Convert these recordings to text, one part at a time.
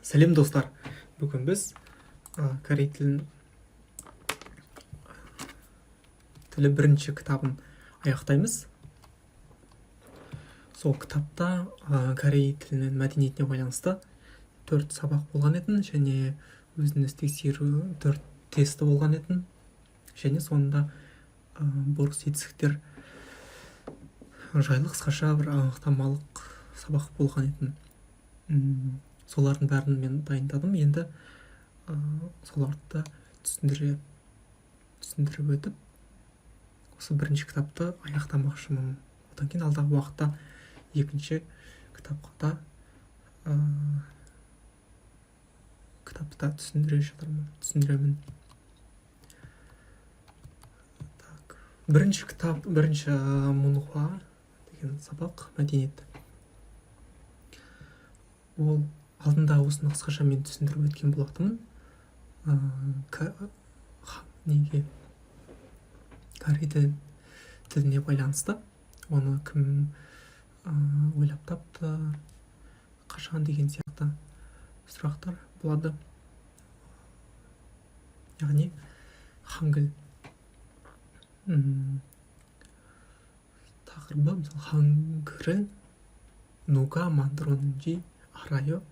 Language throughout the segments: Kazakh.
Сәлем, достар! Бүгін біз корей тілі бірінші кітабын аяқтаймыз. Сол кітапта корей тілінің мәдениетіне байланысты төрт сабақ болған етін және өзін өзі тексеру төрт тесті болған етін және соңында бұрыс етістіктер жайлы қысқаша бір анықтамалық сабақ болған етін. Солардың бәрін мен дайындадым. Енді соларды да түсіндіріп өтіп, осы бірінші кітапты аяқтамақшымын. Одан кейін алдағы уақытта екінші кітапқа да кітапты да түсіндіре жатырмын, түсіндіремін. Так, бірінші кітап, бірінші мунхуа деген сабақ, мәдениет. Ол алдында осыны қысқаша мен түсіндіріп өткен болатынмын. Неге корей тіліне байланысты, оны кім ойлап тапты, қашан деген сияқты сұрақтар болады. Яғни хангыль тақырыбы, мысалы, "한글을 누가 만들었는지 알아요?"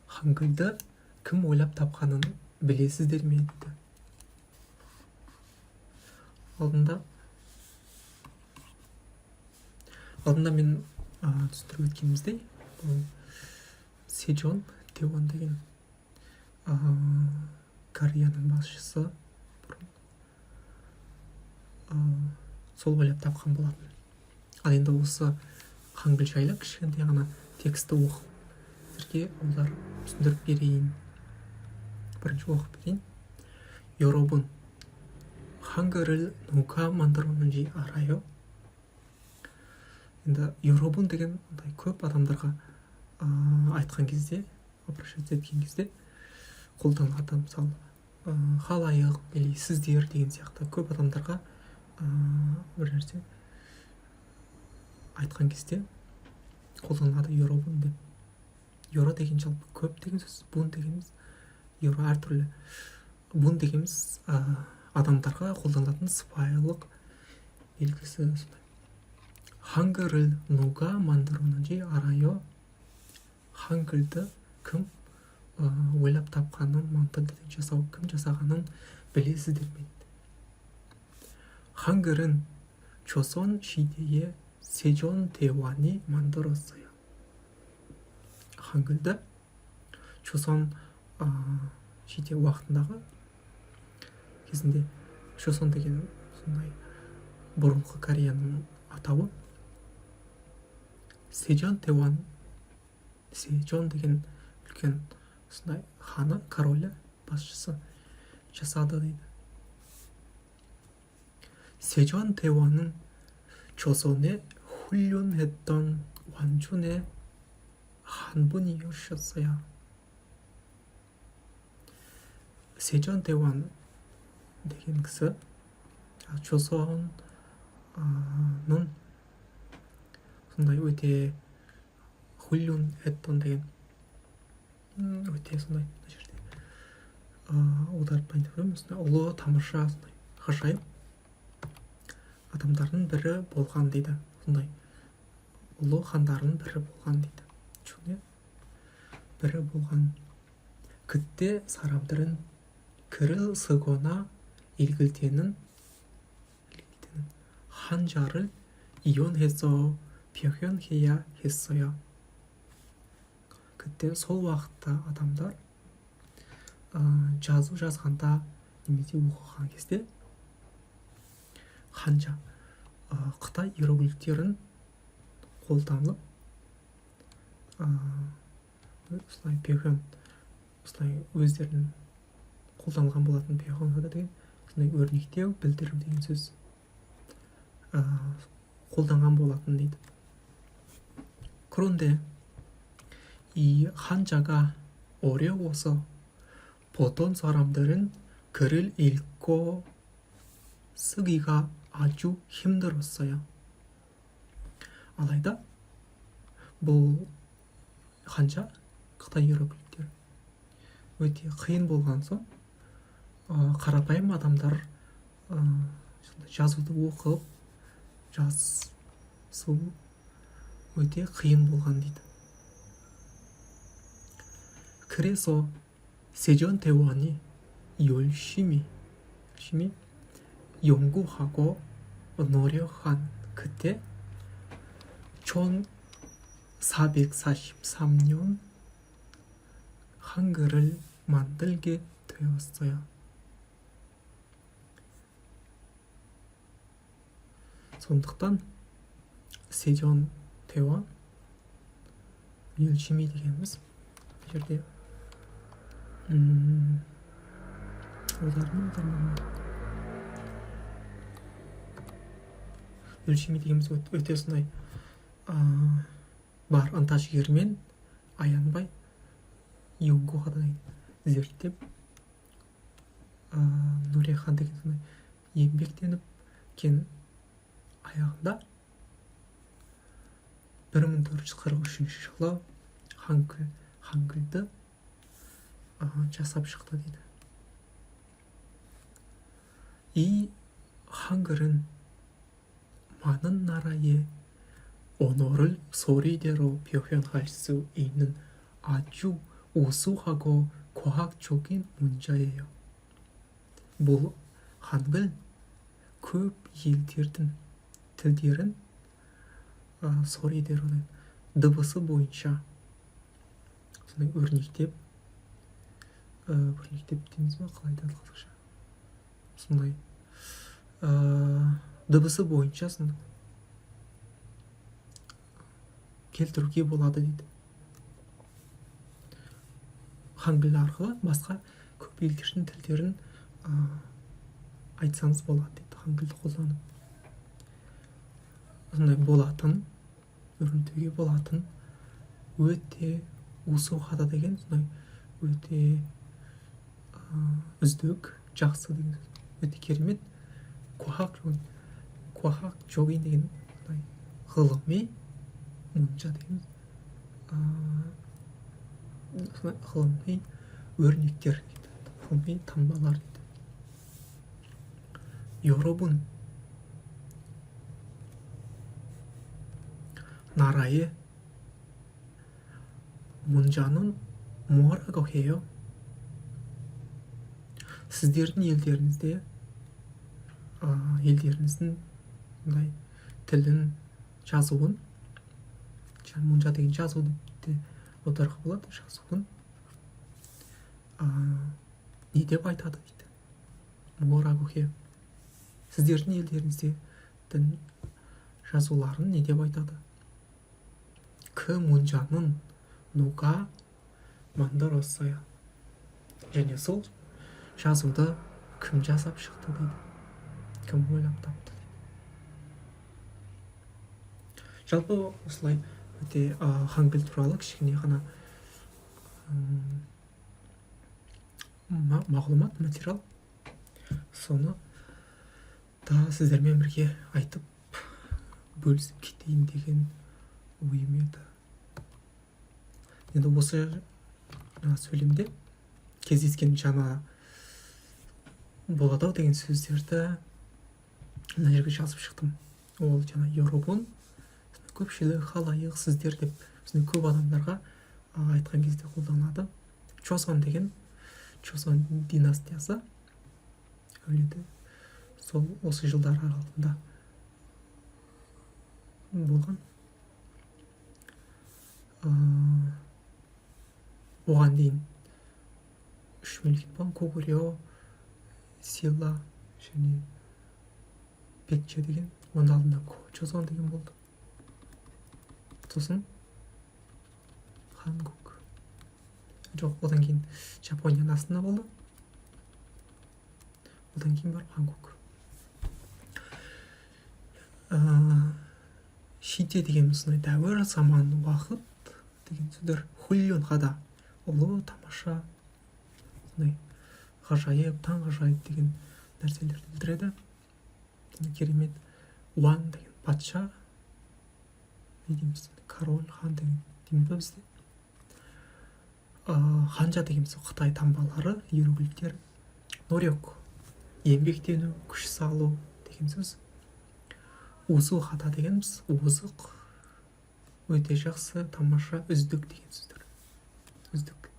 Хангыльді кім ойлап тапқанын білесіздер ме дейді. Алдында мен түсіндіріп өткеніміздей, бұл Сежон Теуан деген Кореяның басшысы бұрын, сол ойлап тапқан болатын. Ал енді осы хангыль жайлы кішкентай ғана текстті оқып, сіздерге аударып түсіндіріп берейін. Бірінші оқып берейін. 여러분, 한글을 누가 만들었는지 알아요? Енді 여러분 деген мындай көп адамдарға айтқан кезде, обращаться еткен кезде қолданылады. Мысалы, халайық или сіздер деген сияқты көп адамдарға бір нәрсе айтқан кезде қолданылады 여러분 деп. 여러 деген жалпы көп деген сөз, 분 дегеніміз 여러 әртүрлі, 분 дегеніміз адамдарға қолданылатын сыпайылық белгісі сондай. 한글을 누가 만들었는지 알아요? Хангыльді кім ойлап тапқанын, 만들다 жасау, кім жасағанын білесіздер ме? 한글은 조선 시대에 세종 대왕이 만들었어요. Хангыльді Чосон 시대 уақытындағы кезінде, Чосон деген сондай бұрынғы Кореяның атауы, Сежон Теуан, Сежон деген үлкен сондай ханы, королі, басшысы жасады дейді. 세종 대왕은 조선에 훌륭했던 왕 중에 한 분이셨어요. 세종 대왕 деген кісі Чосонның сондай өте 훌륭했던 деген өте сондай, мына жерде аударып айтып, сондай ұлы, тамаша, сондай ғажайып адамдардың бірі болған дейді. Сондай ұлы хандардың бірі болған дейді. 중에 бірі болған. 그때 사람들은 글을 쓰거나 읽을 때는 한자를 이용해서 표현해야 했어요. 그때 сол уақытта адамдар жазу жазғанда немесе оқыған кезде ханжа, қытай иероглифтерін қолданып, осылай 표현, осылай өздерінің қолданылған болатын. 표현하다 деген сондай өрнектеу, білдіру деген сөз, қолданған болатын дейді. 그런데 이 한자가 어려워서 보통 사람들은 글을 읽고 쓰기가 아주 힘들었어요. Алайда бұл ханжа Қытай иероглифтері өте қиын болған соң, қарапайым адамдар сондай жазуды оқып жазу өте қиын болған дейді. 그래서 세종대왕이 열심히 열심히 연구하고 노력한 끝에 1443년 한글을 만들게 되었어요. Сондықтан Сежон Теуан 열심히 дегеніміз бұл жерде аударма, аударма, 열심히 дегеніміз өте сондай бар ынта жігермен аянбай, 연구하다 зерттеп, 노력한 деген сондай еңбектеніп кейін аяғында 1443 жылы хангыльды жасап шықты дейді. 이 한글은 많은 나라의 언어를 소리대로 표현할 수 있는 아주 우수하고 과학적인 문자예요. Бұл хангыль көп елдердің тілдерін 소리대로 дыбысы бойынша сондай өрнектеп, өрнектеп дейміз ба, қалай айтады қазақша, сондай дыбысы бойынша сондай келтіруге болады дейді. Хангыль арқылы басқа көп елдердің тілдерін айтсаңыз болады дейді, хангыльді қолданып. Сондай болатын, өрнектеуге болатын, өте 우수하다 деген сондай өте үздік, жақсы деген сөз, өте керемет. 과학적인 деген сондай ғылыми, 문자 деген сондай ғылыми өрнектер дейді, ғылыми таңбалар дейді. 여러분 나라의 문자는 뭐라고 해요? Сіздердің елдеріңізде елдеріңіздің мындай тілін жазуын, 문자 деген жазу деп те аударуға болады, жазуын не деп айтады дейді. 뭐라고 해요? Сіздердің елдеріңізде дін жазуларын не деп айтады? 그 문자는 누가 만들었어요? Және сол жазуды кім жасап шықты дейді, кім ойлап тапты дейді. Жалпы осылай өте хангыль туралы кішкене ғана мағлұмат, материал, соны да сіздермен бірге айтып бөлісіп кетейін деген ойым еді. Енді осы сөйлемде кездескен жаңа болады ау деген сөздерді мына жерге жазып шықтым. Ол жаңа 여러분, көпшілік, халайық, сіздер деп осындай көп адамдарға айтқан кезде қолданылады. Чосон деген Чосон династиясы әулеті, сол осы жылдар аралығында болған. Оған дейін үш мемлекет болған: Когурё, Силла және Пекче деген. Оның алдында Чосон деген болды, сосын Хангук, жоқ, одан кейін Жапонияның астында болды, одан кейін барып Хангук. 시대 деген сондай дәуір, заман, уақыт деген сөздер. 훌륭하다 ұлы, тамаша, сондай ғажайып, таңғажайып деген нәрселерді білдіреді, сондай керемет. 왕 деген патша, не дейміз, король, хан деген дейміз ба бізде. Ханжа деген сол қытай таңбалары, иероглифтер. Норек — еңбектену, күш салу деген сөз. Усу хата дегеніміз озық, өте жақсы, тамаша, үздік деген сөздер. Үздік.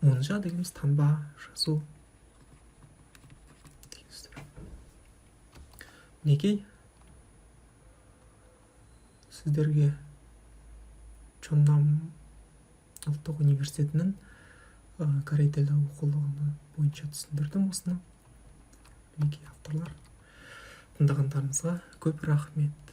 Мунжа дегеніміз таңба, жазу деген сөздер. Мінекей, сіздерге Чоннам ұлттық университетінің корей тілі оқулығы бойынша түсіндірдім осыны. Мінекей, авторлар. Тыңдағандарыңызға көп рахмет.